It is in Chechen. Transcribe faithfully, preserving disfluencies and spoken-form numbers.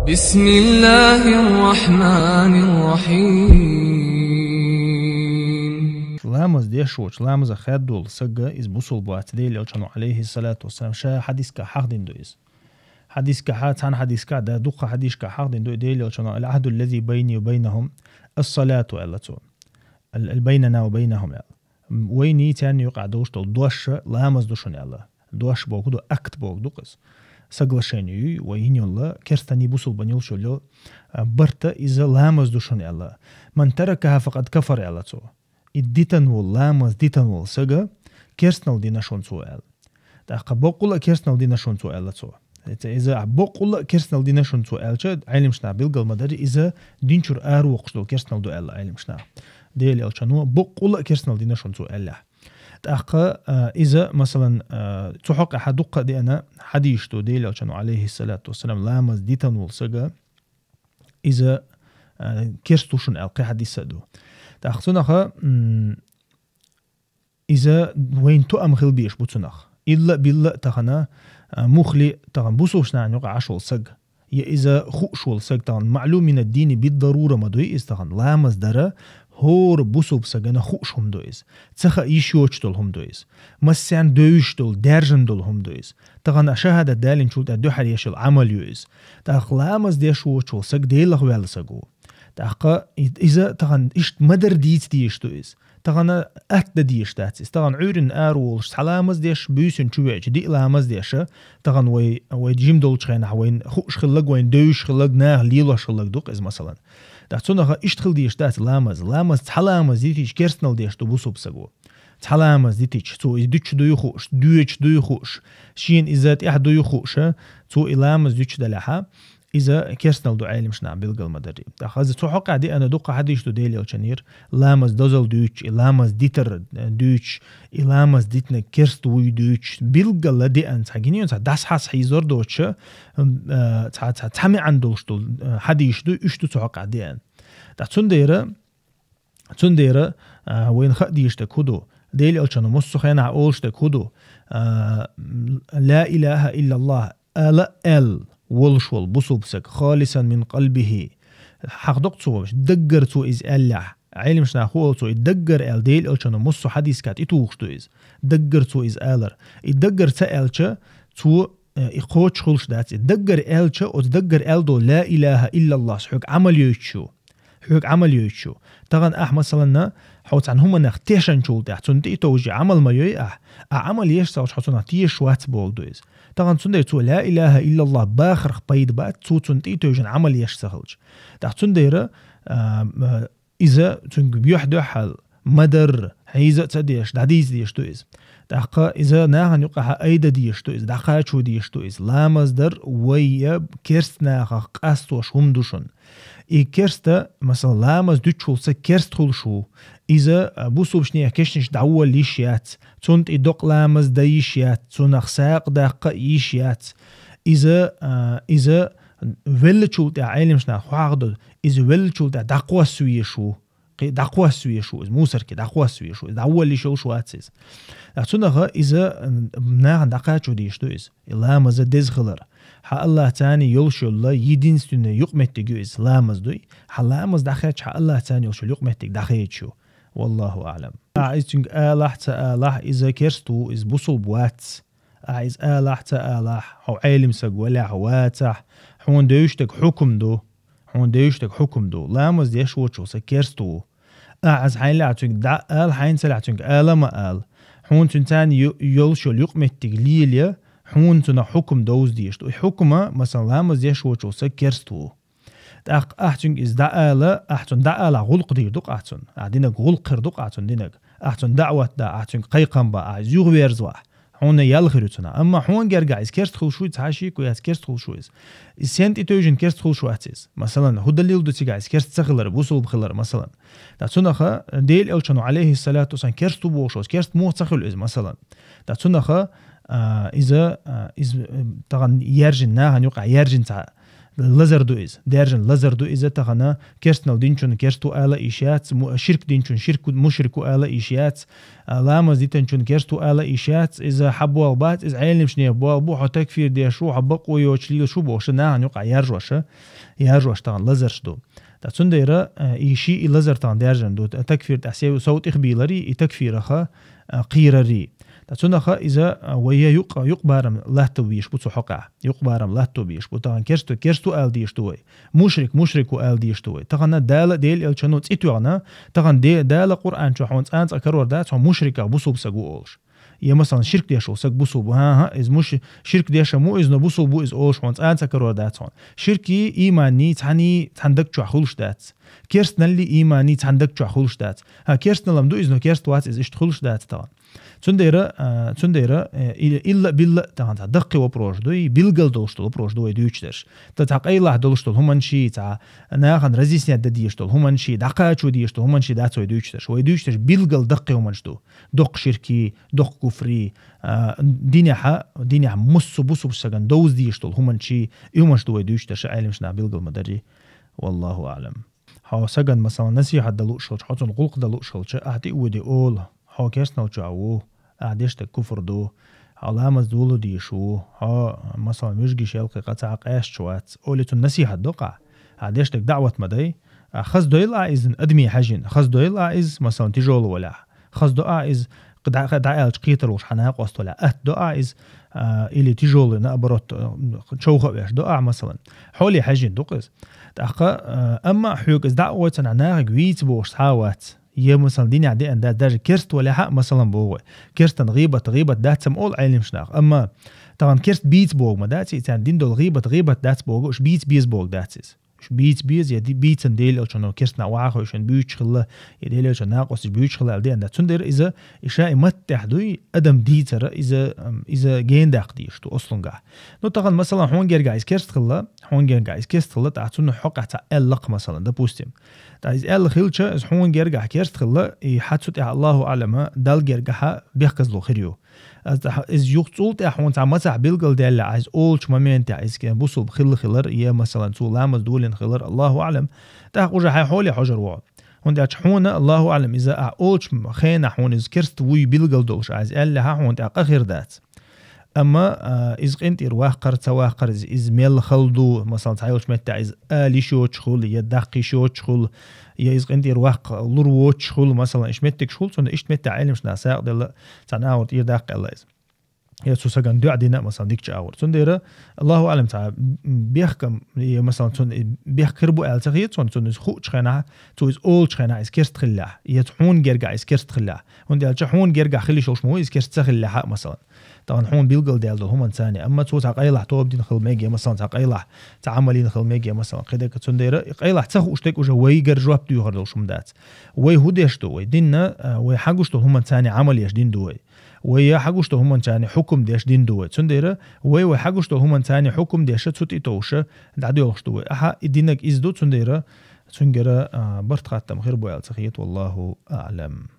بسم الله الرحمن الرحيم. Ламаз деш воч, ламаза хаддул сага из бусулба вац, Дела Элчано, алейхи салату вассалам, ша хадиска хьахдин ду из. Хадиска хьа, цан хадиска да, дукха хадиска хьахдин ду, Дела Элчано: «العهد الذي بيني وبينهم الصلاة», аьлла цо. «Ал-, ал-, بيننا وبينهم», аьлла. Вайни царни юкъа долуш долу дош ламаз ду шуна, аьлла. Дош богу ду, акт богу ду къас. Соглашение юй, вай йин йолла, керстани бусулбан йолуш йолла, а, барта иза ламаз ду шуна, аьлла. «من تركها فقد كفر», аьлла цо. И дитан вол, ламаз дитан вол сага, керстнал дина шуна цо, аьлла. ТӀаккха боккъула а керстнал дина шуна цо, аьлла цо. Иза, иза боккъула а керстнал дина шуна цо аьлча, Ӏелимшна билгал ма дарри, иза динчур ара воккхуш долу керстнал ду аьлла Ӏелимшна. Дела Элчано боккъула а керстнал дина шуна цо аьллехь. ТӀаккха, а, иза, масалан, а, цу хьокъехьа дуккха а деана хьадийш ду, Дела Элчано, алейхи салату вассалам, ламаз дитан вол сага, иза, а, керст ву шуна аьлла кхин хьадис а ду. ТӀаккха цунаха, м, иза вайн тоам хила беш бу цунах. Илла а билла а тахана, а, мухли тахана бусулбашна юкъа Ӏаш вол саг. Я иза хууш вол саг тахана, «معلوم من الدين بالضرورة» ма дуй иза тахана, ламаз дара хӀора бусулба сагана хууш хӀума ду иза. Ца хаа йиш йоцуш долу хӀума ду иза. Массарна девзаш долу, даьржина долу хӀума ду иза. Тахана шахадат далинчул тӀаьхьа дуьхьал еш йолу Ӏамал ю иза. ТӀаккха ламаз деш воцуш вол саг Делах ваьлла саг ву. ТӀаккха и-, иза тахана иштта ма-дарра дийца дезаш ду иза. Тахана атта дан дезаш дац иза. Тахана Ӏуьйрина ара волуш цхьа ламаз деш, буьйсанна чу веача диъ ламаз деша, тахана вай, вай жим долчу хенахь вайн хууш хиллаг, вайн девзаш хиллаг, наха лелош хиллаг ду-кх иза, масалан. ТӀаккха цунаха иштта хила дезаш дац ламаз. Ламаз цхьа ламаз дитича керстнал деш ду бусулба саго. Цхьа ламаз дитича, цо иза дуьтуш дуй хууш, доьдуш дуй хууш, шена иза тӀехь дуй хууша, цо и ламаз дуьтуш далехьа, иза керстнал ду Ӏелимшна билгал ма дарри. ТӀаккха иза цу хьокъехь деана дуккха хьадийш ду Дела Элчанера, ламаз дозалла дуьйцуш, и ламаз дитар, э, дуьйцуш, и ламаз дитинарг керст вуй дуьйцуш, билггала деана цхьа гинийна, цхьа дас хьас хьийзор доцуша, м, э, цхьа, цхьа, цхьа маьӀна долуш долу, э, хьадийш ду, уьш ду цу хьокъехь деана. ТӀаккха цундела, Цундела, а, вайна хаа дезаш дерг хӀун ду? Дела Элчано массо а хенахь олуш дерг хӀун ду? А, «لا إله إلا الله» ала а аьлла волуш волу бусулба саг, «خالصا من قلبه». Хьахдо-кх цо, даггара цо иза аьллехь. Ӏелимшна хӀун олу цо и даггара аьлла, Дела Элчано массо а хьадискахь тӀетухуш ду иза. Даггара цо иза алар. И даггара ца аьлча, цо, э, и кхочуш хуьлуш дац. И даггара аьлча, оцу даггара аьлла долу «لا إله إلا الله» хьоьга Ӏамал йойтуш ю. Хьоьга Ӏамал йойтуш ю. Тахана ахь, масаланна, хьо цхьана хӀуманах тешанчул тӀаьхьа, цунна тӀе а товжий Ӏамал ма йой ахь, ахь Ӏамал еш ца хилча, хьо цунах тешаш вац бохург ду иза. Тахана цундела цо «لا إله إلا الله» бахарх пайда бац, цо цунна тӀе а тевжина Ӏамал еш ца хилча. ТӀаккха цундела, а, м, иза цуьнга юьхь-дуьхьал ма-дарра, хьийза а ца деш, дӀадийца дезаш ду иза. ТӀаккха иза нахана юкъахьа айда дезаш ду иза, дӀакхачо дезаш ду иза. Ламаз дар вай я керста нахах къастош хӀума ду шуна. И керста, масала, ламаз дуьтуш волу саг керста хуьлуш ву. Иза, а, бусулбашнех кешнаш дӀаволла йиш яц. Цунна тӀе докъа ламаз дан йиш яц. Цунах сагӀа даккха а йиш яц. Иза, а, иза веллачул тӀаьхьа Ӏелимшна хьахдо, иза веллачул тӀаьхьа дӀакхосса везаш ву. Кхин дӀакхосса везаш ву иза, мусорке дӀакхосса везаш ву иза, дӀаволла йиш йолуш вац иза. Ткъа цунах иза, м, нахана дӀакхачо дезаш ду иза. И ламаза деза хилар. Хьан АллахӀца йолуш йолу единственный юкъаметтиг ю иза, ламаз дуй. Хьан ламаз дӀахаьчча, хьан АллахӀца йолуш йолу юкъаметтиг дӀахаьчча ю. Валлаху аӀлам. Ахь иза цуьнга алахь, ца алахь, иза керста ву, иза бусулба вац. Ахь иза алахь, ца алахь, хьо Ӏелим саг валахь, вацахь, хьуна девзаш дерг хьукам ду. Хьуна девзаш дерг хьукам ду. Ламаз деш воцуш волу саг керста ву. Ахь иза хьайна лаьа цуьнга дӀа а ала, хьайна ца лаьа цуьнга ала ма ала. Хьуна цуьнца ю-, йолуш йолу юкъаметтиг лелая, хьуна цунах хьукам довза дезаш ду. И хьукма, масала, ламаз деш воцуш волу саг керста ву. ТӀаккха ахь цуьнга иза дӀа а ала, ахь цунна дӀа а алахь, гӀуллакх дийр ду-кх ахь цунна. Ахь динарг гӀуллакх хир ду-кх ахь цунна динарг. Ахь цунна даӀват да, ахь цуьнга кхайкхам ба, ахь иза юхаверзавахь, хьуна ял хир ю цунах. Амма хьуна гергахь иза керста хуьлуш вуй, цхьа шеко яц, керста хуьлуш ву иза. Иза сенна тӀе тевжина керста хуьлуш вац иза. Масалан, хӀун далил ду цигахь иза керста ца хилар, бусулба хилар, масалан? Ткъа цунаха Дела Элчано, алейхиссалату вассалам, керста ву бохуш волу, керста муха ца хуьлу иза, масалан? Ткъа цунаха, а, иза, а, иза, м, тахана яьржина, нахана юкъахь яьржина цхьа Лазар ду иза. Даьржина лазар ду иза тахана, керстанал динчун керсту ала иш яц, му-, ширк динчун ширк, мушрику ала иш яц, а, ламаз дитанчун керсту ала иш яц, иза хьабуал бац, иза Ӏелимшне буал бу, хьо такфир деш ву, хьо бакъо йоч лил шу бохуша, нахана юкъа яржоша, яржош тахана лазарш ду. Та цундайра, а, и ши и лазар тахана даьржина ду, та-, такфир тӀа сев-, сов тӀихбийлари, и такфираха, а, кхийрари. Та цунаха иза, а, вайя юкъ-, юкъ барам латту бийш бу цу хьокъа. Юкъ барам латту бийш бу. Тахана керсту, керсту ал дийш ду вай. Мушрик, мушрику ал дийш ду вай. Тахана Дала Дел элчану цӀи туьгӀна, тахана де-, Дала Къуръан чу хьон цӀанца карор дац, хьон мушриках бусуб саг ву олуш. Я, масалан, ширк деш ву саг бусуб. ХӀа-хӀа, из муш-, ширк деша му из, но бусуб бу из олуш хьон цӀанца карор дац хьон. Ширки, имани, цхьани, цхьан даг чохь хуьлуш дац. Керстналли, имани, цхьан даг чохь хуьлуш дац. ХӀа, керстналам ду из, но керст вац из, иштта хуьлуш дац тахана. Цундера, а, цундера, э, и-, илла-билла тахана цхьа даккхи вопрош ду, и билгал долуш долу вопрош ду вай дуьйцуш дерш. Та цхьа къайлахь долуш долу хӀуманши, цхьа нахана разъяснять дан дийш долу хӀуманши, дӀакхачо дийш долу хӀуманши дац вай дуьйцуш дерш. Вай дуьйцуш дерш билгал даккхи хӀуманш ду. Доккха ширки, доккха куфри, а, динехьа, динехь муссу бусуб саган довз дийш долу хӀуманши, и хӀуманш ду вай дуьйцуш дерш, Ӏелимшна билгал ма дарри. Валлаху аълам. Хьо саган, масалан, насихьат дан лууш хилча, хьо цунна гӀуллакх дан лууш хилча, ахьа тӀе а воьди олу, хьо керстнал чохь ву, ахьа деш дерг куфр ду, хьо ламаз дола дийш ву, хьо, масалан, муьжгиш ялкхи къа ца къаьсташ вац, олий цунна насихьат до-кх ахьа. Ахьа деш дерг даӀват ма дай. А хаза дойла а иза, адаме хьаьжина, хаза дойла а иза, масалан, тяжёлый валахь. Хаза до а иза, дӀа-, дӀааьлча кхетар волуш хьан накъост валахь. Атта до а иза, а, или тяжёлый, наоборот, а, човха а веш до а, масалан. Хьоле хьаьжина ду-кх иза. ТӀаккха, а, амма хьоьга иза дӀа а гӀойцана нахага вийца бохуш цхьа а вац. Я, масалан, динехь деана дац, даже керст валехьа а, масалан, боху вай. Керстан гӀийбат, гӀийбат дац ам олу Ӏелимшнах. Амма тахана керст бийца богу ма дац, и царна дин долу гӀийбат, гӀийбат дац богу, уьш бийца беза богу дац иза. Уьш бийца беза, я ди-, бийцан Дела элчано керстна вахахуьйшина буьйцуш хилла, я Дела элчан накъосташ буьйцуш хилла аьлла деана дац. Цундера иза, и ша и маттехь дуй, адам дийцара иза, ам, иза гена даккха дийш ду ослунгахь. Ну, тахана, масалан, хьуна гергахь иза керст хилла, хьуна гергахь иза керст хилла, тӀаккха цунна хьокъехь цхьа аьлла-кх, масалан, допустим. ТӀаккха иза аьлла хилча, иза хьуна гергахь керст хилла, и хьан цу тӀехь, Аллаху аълама, Далла гергахьа бехказло хир ю. Аз тӀа-, иза юха цул тӀехь хьуна цхьа мацахь билгалдаьлла, иза олучу моментехь, иза ке-, бусулба хилла хилар, я, масалан, цо ламаз долийна хилар, Аллаху аълам, тӀаккха уже хьайн хьоле хьожар ву хьо. ХӀунда аьлча хьуна, Аллаху аълам, иза ахь олучу хенахь хьуна иза керст вуй билгал долуш, иза аьллехьа, хьуна тӀаккха къа хир дац. Амма, а, иза къинтӀера ваккхар, ца ваккхар, иза, иза мел хала ду, масалан, цхьайолчу меттехь иза ала йиш йоцуш хуьлу, я даккха йиш йоцуш хуьлу, я иза къинтӀера ваккха лур воцуш хуьлу, масалан, иштта меттигаш хуьлу, цунна иштта меттехь Ӏелимшна сагӀа делла, цхьана агӀор тӀера даккха аьлла иза. Я цу сагана дуьхьа дина, масалан, дикачу агӀор. Цундела, Аллаху аълам, цхьа бехкам, я, масалан, цунна бехк хир бу аьлла ца хета цунна, цунна иза хуучу хенахь, цо иза олучу хенахь иза керст хиллехь, я цу хьуна гергахь иза керст хиллехь. ХӀунда аьлча хьуна гергахь хила йиш йолуш ма ву иза керст ца хиллехьа а, масалан. Тахана хьуна билгалдаьлла долу хӀуманца цхьаьна. Амма цо цхьа къайлахь тоба дина хила мега, масалан, цхьа къайлахь цхьа Ӏамал йина хила мега, масалан, кхидерг. Цундела и къайлахь ца хууш дерг уже вайгара жоп доьхур долуш хӀума дац. Вай хӀун деш ду? Вай динна, а, вай хьан гуш долу хӀуманца цхьаьна Ӏамал еш дин ду вай. Вай я хьан гуш долу хӀуманца цхьаьна хьукум деш дин ду вай. Цундела вай, вай хьан гуш долу хӀуманца цхьаьна хьукум деша, цу тӀе товша, дӀадоьлхуш ду вай. Ахьа и динаг иза ду, цундела цуьнгара, а, барт-хаттам хир бу аьлла ца хета, валлаху аълам.